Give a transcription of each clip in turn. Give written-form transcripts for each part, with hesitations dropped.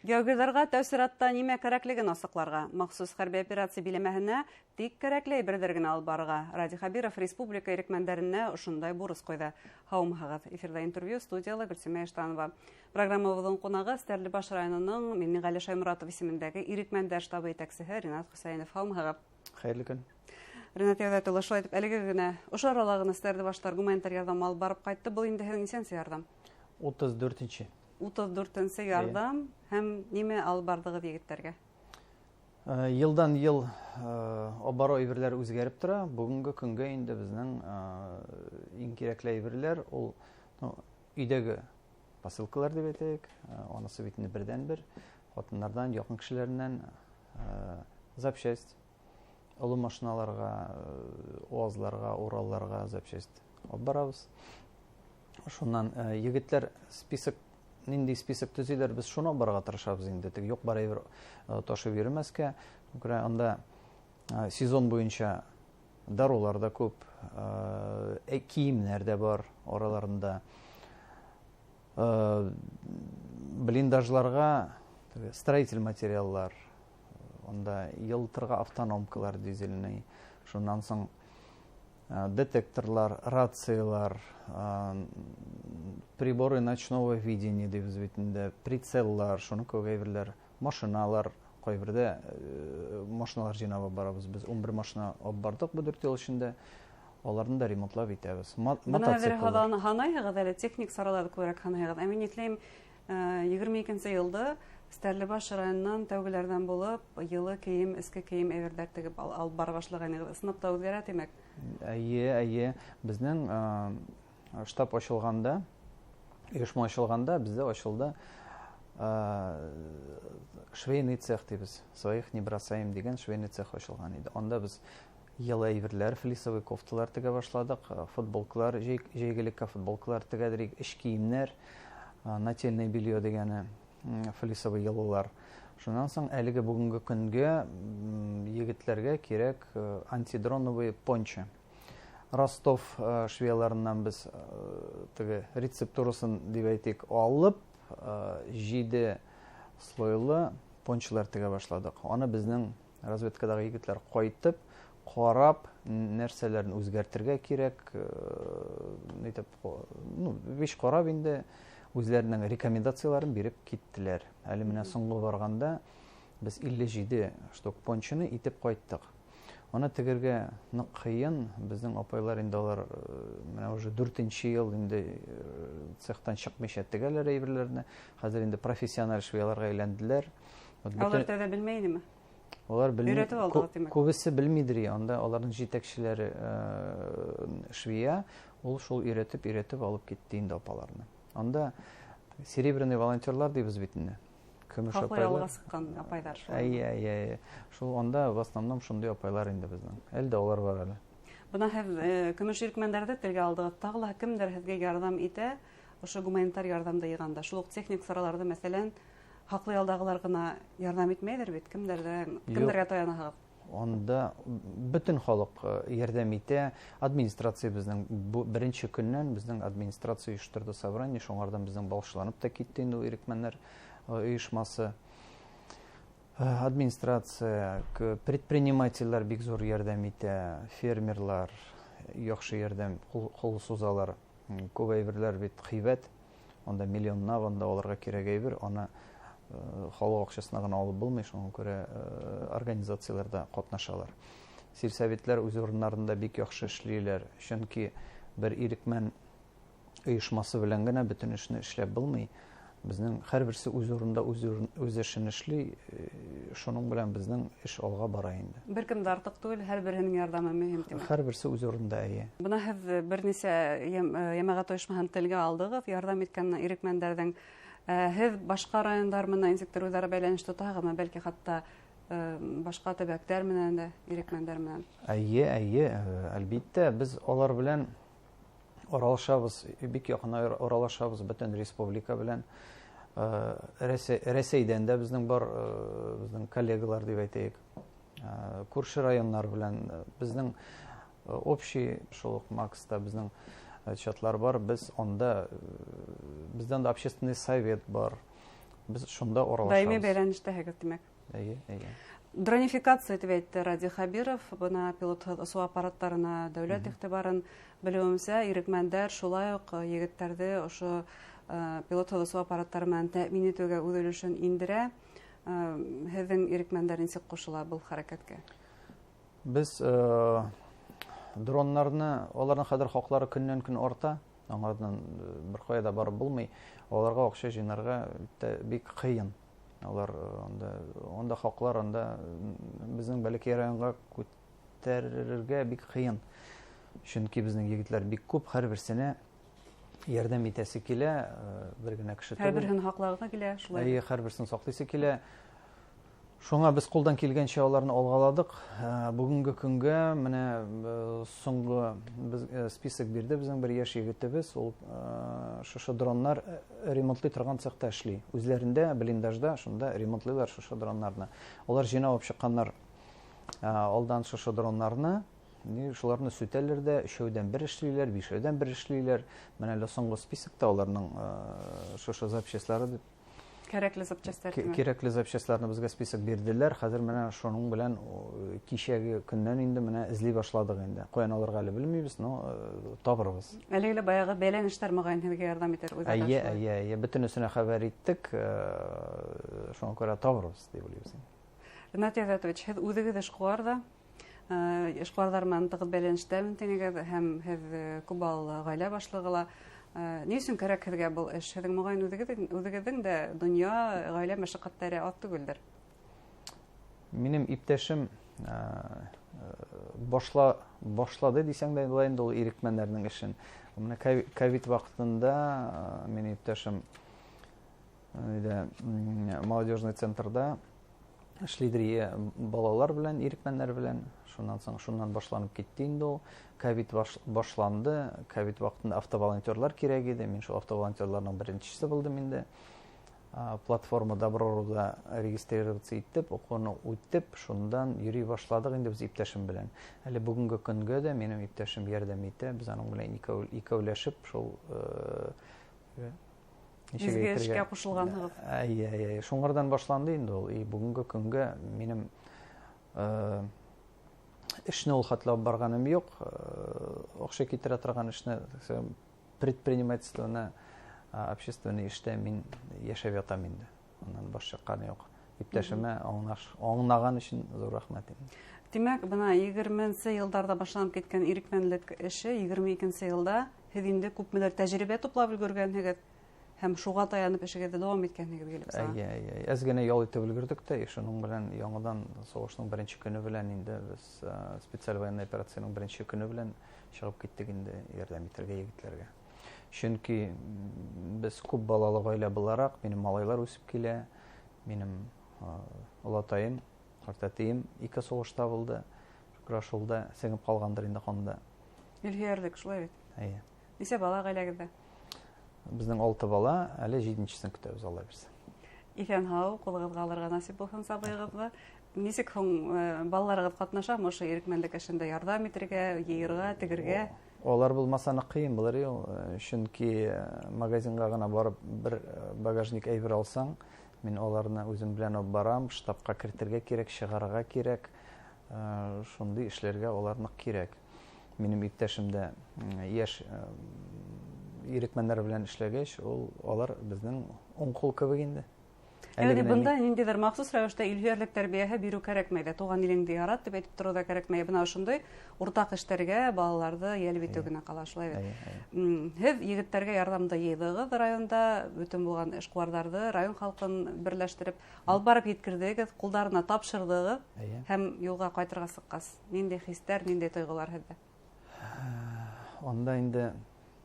Яугирҙарға тәү сиратта нимә кәрәклеген асыҡларға, махсус хәрби операция биләмәһенә тик кәрәкле әйберҙәр генә алып барырға. Радий Хәбиров республика ирекмәндәренә ошондай бурыс ҡуйҙы. Һаумыһығыҙ! Эфирҙа интервью, студияла Гөлсимә Иштанова. Программабыҙҙың ҡунағы Стәрлебаш районының Миңнеғәле Шайморатов исемендәге ирекмәндәр штабы етәксеһе Ринат Хөсәйенов. Һаумыһығыҙ! Хәйерле көн. Ринат Йәүҙәт улы, шулай итеп, әлеге генә ошо арала ғына Стәрлебаштар гуманитар ярҙам алып барып ҡайтты. Был инде һеҙҙең нисәнсе ярҙам? 34-нсе. 34-нсе ярҙам. Һәм нимә алып барҙығыҙ егеттәргә? Йылдан йыл оборо әйберләр үҙгәреп тора. Бөгөнгө көнгә инде беҙҙең иң кәрәкле әйберләр ул, ну, өйҙәге посылкалар тип әйтәйек. Анысы бит инде берҙән-бер ҡатындарҙан, яҡын кешеләренән, запчасть, оло машиналарға, УАЗларға, Уралларға запчасть алып барабыҙ. Шунан егеттәр список, ниндәй список төҙөйҙәр, беҙ шуны барырға тырышабыҙ инде. Теге юҡ бар әйбер ташып йөрөмәҫкә. Күрә анда сезон буйынса дарыулар ҙа күп, кейемдәр ҙә бар араларында. Блиндажларға строитель материаллар, анда йылытырға автономкалар дизельный, шунан һуң детекторлар, рациялар, приборы ночного видения тибеҙ бит инде, прицеллар, шуның кеүек әйберләр, машиналар, ҡайберҙә машиналар жыйнап алып барабыҙ. Беҙ 11 машина алып барҙыҡ был 4 йыл эсендә. Аларны да ремонтлап итәбеҙ. Бына хәҙер мотоциклдар. һанайһығыҙ әле, техник сараларҙы күберәк һанайһығыҙ. Ә мин иҫләйем, 22-нсе йылда Стәрлебаш районынан тәүгеләрҙән булып йылы кейем, эске кейем әйберҙәр тегеп алып бара башлағайнығыҙ. Ысынлап та үҙгәрә, тимәк? Эйе, эйе. Беҙҙең штаб асылғанда, ойошма асылғанда, беҙҙә асылды швейный цех тибеҙ. Своих не бросаем тигән швейный цех асылған ине. Унда беҙ йылы әйберләр, флисовый кофталар тегә башланыҡ, футболкалар, жәйгелеккә футболкалар тегәдерик, эш кейемдәр, нательное белье тигәне, флисовый йылылар. Шунан һуң әлеге бөгөнгө көнгә егетләргә кирәк антидроновый пончо. Ростов швеяларынан беҙ теге рецептурасын дип әйтик алып, 7 слойлы пончолар тегә башланыҡ. Аны беҙҙең разведкадағы егетләр ҡайтып, ҡарап, нәрсәләрен үҙгәртергә кирәк, нитеп, ну, биш ҡарап инде үҙләренең рекомендацияларын биреп киттеләр. Әле менә соңғы барғанда беҙ 57 штук пончоны итеп ҡайттыҡ. Аны тегергә ныҡ ҡыйын. Беҙҙең апайлар инде алар менә уже 4-нсе йыл инде цехтан сыҡмайса тегәләр әйберләрне. Хәҙер инде профессиональ швеяларға әйләнделәр. Вот Алар бөтен тәүҙә белмәй инеме? Алар белмәй. Өйрәтеп алдығыҙ, тимәк. Күбесе белмәйҙер инде. Анда аларҙың етәкселәре швея, ул шул өйрәтеп, өйрәтеп алып китте инде апаларны. Анда серебряный волонтерлар тибеҙ бит инде. Көмөш Хаҡлы апайлар. ялға сыҡҡан апайҙар шул. Әйе, әйе, әйе. Шул анда в основном шундай апайлар инде беҙҙең. Әле дә улар бар әле. Бына һеҙ көмөш ирекмәндәрҙе телгә алдығыҙ. Тағы ла кемдәр һеҙгә ярҙам итә? Ошо гуманитар ярҙамды йыйғанда. Шул уҡ техник сараларҙы, мәҫәлән, хаҡлы ялдағылар ғына ярҙам итмәйҙер бит. Юҡ. Кемдәргә таянаһығыҙ? Анда бөтөн халыҡ ярҙам итә. Администрация беҙҙең беренсе көннән беҙҙең администрация ойошторҙо собрание, шуңарҙан беҙҙең башланып та китте инде ул ирекмәндәр ойошмасы. Администрация, предпринимателдәр бик ҙур ярҙам итә, фермерлар яҡшы ярҙам ҡул һуҙалар. Күп әйберләр бит ҡыйбат, анда миллионлап анда алырға кәрәк әйбер, аны халыҡ аҡсаһына ғына алып булмай, шуңа күрә организацияларҙа ҡатнашалар. Сельсоветтар үҙ урындарында бик яҡшы эшләйләр, сөнки бер ирекмән ойошмасы белән генә бөтөн эшне эшләп булмай. Беҙҙең һәр берсе үҙ урынында үҙ эшен эшли, шуның белән беҙҙең эш алға бара инде. Бер кем дә артыҡ түгел, һәр береһенең ярҙамы мөһим, тимәк. Һәр берсе үҙ урынында, эйе. Бына һеҙ бер нисә йәмәғәт ойошмаһын телгә алдығыҙ, ярҙам иткән ирекмәндәрҙең. Һеҙ башҡа райондар менән нисектер үҙ-ара бәйләнеш тотаһығыҙмы, бәлки хатта башҡа төбәктәр менән дә, ирекмәндәр менән? Эйе, эйе, әлбиттә, беҙ алар белән аралашабыҙ, бик яҡын аралашабыҙ бөтөн республика белән. Рәсәйҙән дә беҙҙең бар беҙҙең коллегалар тип әйтәйек. Күрше райондар белән беҙҙең общий шул уҡ Макста беҙҙең чатлар бар. Беҙ унда, беҙҙә унда общественный совет бар. Без шунда аралашабыз. Даими бәйләнештәһегеҙ, тимәк. Әйе, әйе. Дронификация тип әйтте Радий Хәбиров, бына пилотһыҙ осоу аппараттарына дәүләт иғтибарын белеүемсә, ирекмәндәр шулай уҡ егеттәрҙе ошо пилотһыҙ осоу аппараттары менән тәьмин итеүгә үҙ өлөшөн индерә. Һеҙҙең ирекмәндәр нисек ҡушыла был хәрәкәткә? Беҙ дроннарны, уларҙың хәҙер хаҡлары көннән көн арта, аңарҙан бер ҡая ҙа барып булмай. Уларға аҡса йыйнарға бик ҡыйын. Улар унда хаҡлар, унда беҙҙең бәләкәй районға күтәрергә бик ҡыйын. Сөнки беҙҙең егетләр бик күп, һәр берсенә ярҙам итәсе килә, бер генә кеше Һәр түгел. береһен һаҡлағы килә, шулай. Эйе, һәр берсен һаҡлайсы килә. Шуңа без ҡулдан килгәнсә уларны алғаладыҡ. Бөгөнгө көнгә менә соңғы без список бирҙе беҙҙең бер йәш егетебеҙ. Ул шушы дроннар ремонтлый торған цехта эшли. Үҙләрендә блиндажда шунда ремонтлыйлар шушы дроннарны. Улар жыйнап сыҡҡаннар алдан шушы дроннарны. Ни, шуларны сүтәләр дә, өчәүдән бер эшлиләр, бишәүдән бер эшлиләр. Менә әле соңгы списокта уларның шушы запчастьлары дип. Кәрәкле запчастьлар тимәк. Кәрәкле запчастьларны безгә список бирделәр. Хәзер менә шуның белән, кичәге көннән инде менә эзли башладык инде. Каян алырга әле белмибез, но табырбыз. Әлеге лә баягы бәйләнештәр мөгаен һеҙгә ярҙам итер, үҙ Әйе, аташлы. әйе, әйе, бөтөнөсөнә хәбәр иттек, шуңа күрә табырбыз дип уйлыйбыз. Ринат Ягъфәтович, һеҙ үҙегеҙ эшҡыуар ҙа, эшҡыуарҙар менән тығыҙ бәйләнештәмен тинегеҙ, һәм һеҙ күп балалы ғаилә башлығы ла. Ни өсөн кәрәк һеҙгә был эш? Һеҙҙең моғайын үҙегеҙҙең дә донъя, ғаилә мәшәҡәттәре аҙ түгелдер. Минем иптәшем башлады дисәң дә була инде ул ирекмәндәрнең эшен. Менә ковид ваҡытында минем иптәшем өйҙә молодежный центрда эшлидер балалар белән, ирекмәндәр белән. Шуннан соң шуннан башланып китте инде ул. Ковид башланды. Ковид ваҡытында автоволонтерлар кирәк иде. Мин шул автоволонтерларның беренчесе булдым инде. Платформа Доброруда регистрироваться итеп, уҡыуны үтеп, шундан йөрөй башладыҡ инде беҙ иптәшем белән. Әле бөгөнгө көнгә дә минем иптәшем ярҙам итә. Беҙ аның белән икәүләшеп шул нисек Изге әйтергә? эшкә ҡушылғанһығыҙ. Әйе, әйе, әйе. Шуңардан башланды инде ул. И бөгөнгө көнгә минем эшне ул хәтле алып барганым юк. Акча китерә торган эшне, предпринимательствоны, общественный эштә мин яшәп ятам инде. Аннан баш чыккан юк. Иптәшемә аңлаган өчен зур рәхмәт инде. Тимәк, бына егерменсе йылдарҙа башланып киткән ирекмәнлек эше егерме икенсе йылда һеҙ инде күпмелер тәжрибә туплап өлгөргәнһегеҙ һәм шуға таянып эшегеҙҙе дауам иткәнһегеҙ килеп сыға. Әйе, әйе, әйе. Әҙ генә ял итеп өлгөрҙөк тә, шуның белән яңыдан һуғыштың беренсе көнө белән инде беҙ специаль военный операцияның беренсе көнө белән сығып киттек инде ярҙам итергә егетләргә. Чөнки беҙ күп балалы ғаилә булараҡ, минең малайлар үҫеп килә, минең олатайым, ҡартатайым ике һуғышта булды. Шөкөр, шул да сеңеп ҡалғандыр инде ҡанда. Илһөйәрлек, шулай бит? Әйе. Нисә бала ғаиләгеҙҙә? Беҙҙең 6 бала, әле 7-нсеһен көтәбеҙ, Алла бирсә. Иҫән һау, ҡулығыҙға алырға насип булһын сабыйығыҙҙы. Нисек һуң балаларығыҙ ҡатнашамы ошо ирекмәнлек эшендә ярҙам итергә, йыйырға, тегергә? Алар булмаса ныҡ ҡыйын булыр ул, чөнки магазинға ғына барып бер багажник әйбер алсаң, мин аларны үзем белән алып барам, штабка кертергә кирәк, чыгарырга кирәк. Шундый эшләргә алар ныҡ кирәк. Минем иптәшем дә йәш ирекмәндәр белән эшләгәч, алар безнең уң ҡул кебек инде. Ягъни Әле генә бында мин ниндәйҙер махсус рәүештә илһөйәрлек тәрбиәһе биреү кәрәкмәй ҙә, туған илеңде ярат тип әйтеп тороу ҙа кәрәкмәй. Бына ошондай уртаҡ эштәргә балаларҙы йәлеп итеү генә ҡала, шулай бит. Әйе, әйе. Һеҙ егеттәргә ярҙамды йыйҙығыҙ районда, бөтөн булған эшҡыуарҙарҙы, район халҡын берләштереп, алып барып еткерҙегеҙ, ҡулдарына тапшырҙығыҙ һәм юлға ҡайтырға сыҡҡас, ниндәй хистәр, ниндәй тойғолар һеҙҙә? Анда инде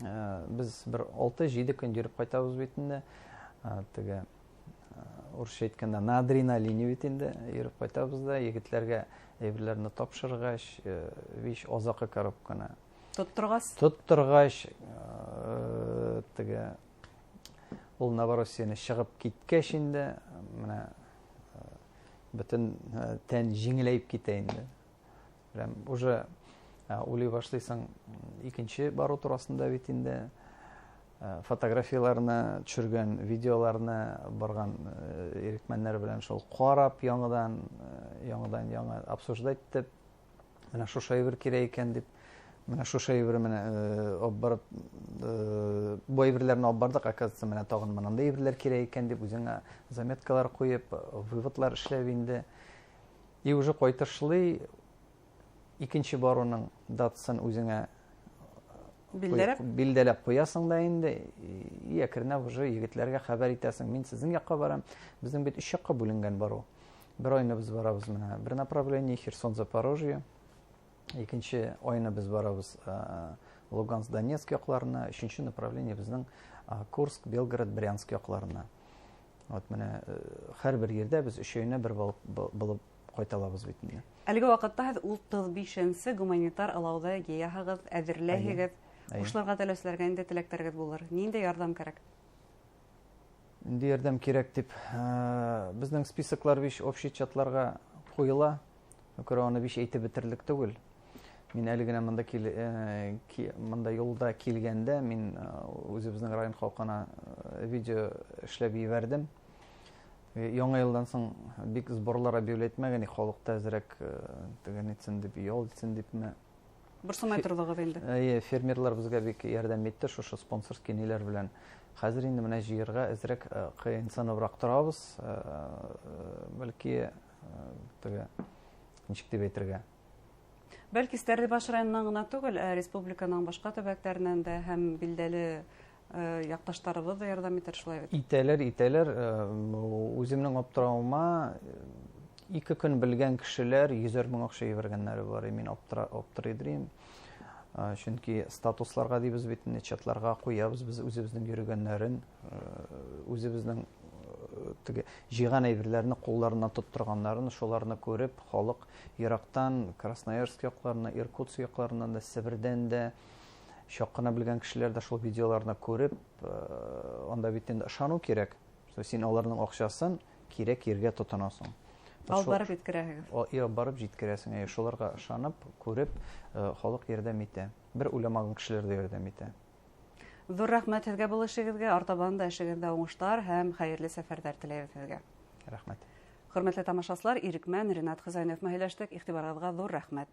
беҙ бер алты-ете көн йөрөп ҡайтабыҙ бит инде. Теге урысса әйткәндә на адреналине бит инде йөрөп ҡайтабыҙ да, егетләргә әйберләрне тапшырғас, вич азаҡы коробканы Тотторғас? Тотторғас, теге ул Новороссияны сығып киткәс инде, менә бөтөн тән җиңеләйеп китә инде. Прям уже уйлый башлыйсың, икенче бару турасында бит инде. Фотографияларны төшөргән, видеоларны барган ирекмәннәр белән шул карап, яңадан яңадан яңа обсуждать итеп, менә шушы әйбер кирәк икән дип, менә шушы әйбер менә алып барып, бу әйберләрне алып бардык, оказывается, менә тагын мондый әйберләр кирәк икән дип, үзеңә заметкалар куеп, выводлар эшләп инде. И уже кайтышлый икенче баруның датасын үзеңә билдәләп билдәләп куясың да инде, и әкренләп уже егетләргә хәбәр итәсең. Мин сезнең якка барам. Безнең бит өч якка бүленгән бару. Бер айны без барабыз менә бер направление Херсон, Запорожье. Икенче айны без барабыз Луганск, Донецк якларына. Өченче направление безнең Курск, Белгород, Брянск якларына. Вот менә һәрбер җирдә без өч айны бер булып кайта алабыз бит инде. Әлеге вакытта һеҙ 35-нсе гуманитар алауҙы йыяһығыҙ, әҙерләйһегеҙ. Ҡушылырға теләүселәргә ниндәй теләктәрегеҙ булыр? Ниндәй ярҙам кәрәк? Ниндәй ярҙам кәрәк тип, беҙҙең списоклар биш общий чатларға ҡуйыла. Күрә уны биш әйтеп бөтөрлөк түгел. Мин әле генә мында юлда килгәндә мин үҙебеҙҙең район халҡына видео эшләп ебәрҙем. Яңа йылдан соң бик сборлар объявлять итмәгән, халык та әҙерәк теге нитсен дип, ял итсен дипме. Борсомай торҙоғоҙ инде. Эйе, фермерлар беҙгә бик ярҙам итте шушы спонсорский ниләр белән. Хәҙер инде менә җыярга әҙерәк кыйынсыныбыраҡ торабыҙ. Бәлки теге ничек дип әйтергә? Бәлки Стәрлебаш районынан ғына түгел, ә республиканың башҡа төбәктәренән дә һәм билдәле яҡташтарыбыҙ ҙа ярҙам итер, шулай бит? Итәләр, итәләр. Үҙемдең аптырауыма ике көн белгән кешеләр йөҙәр мең аҡса ебәргәндәре бар. Мин аптырай идем. Чөнки статусларға дибез бит инде, чатларға ҡуябыҙ беҙ үҙебеҙҙең йөрөгәндәрен, үҙебеҙҙең теге җыйган әйберләрне кулларына тоттырганнарын, шуларны күреп, халык ерактан, Красноярск якларына, Иркутск якларыннан да, Себердән дә чак кына белгән кешеләр дә шул видеоларны күреп, анда бит инде ышану кирәк, что син аларның акчасын кирәк җиргә тотынасың. Алып барып җиткерәһегез. Алып барып җиткерәсең, әйе, шуларга ышанып, күреп, халык ярдәм итә. Бер уйламаган кешеләр дә ярдәм итә. Ҙур рәхмәт һеҙгә был эшегеҙгә, артабан да эшегеҙҙә уңыштар һәм хәйерле сәфәрҙәр теләйбеҙ һеҙгә. Рәхмәт. Хөрмәтле тамашасылар, Ирекмән Ринат Хөсәйенов менән һөйләштек. Иғтибарығыҙға ҙур рәхмәт.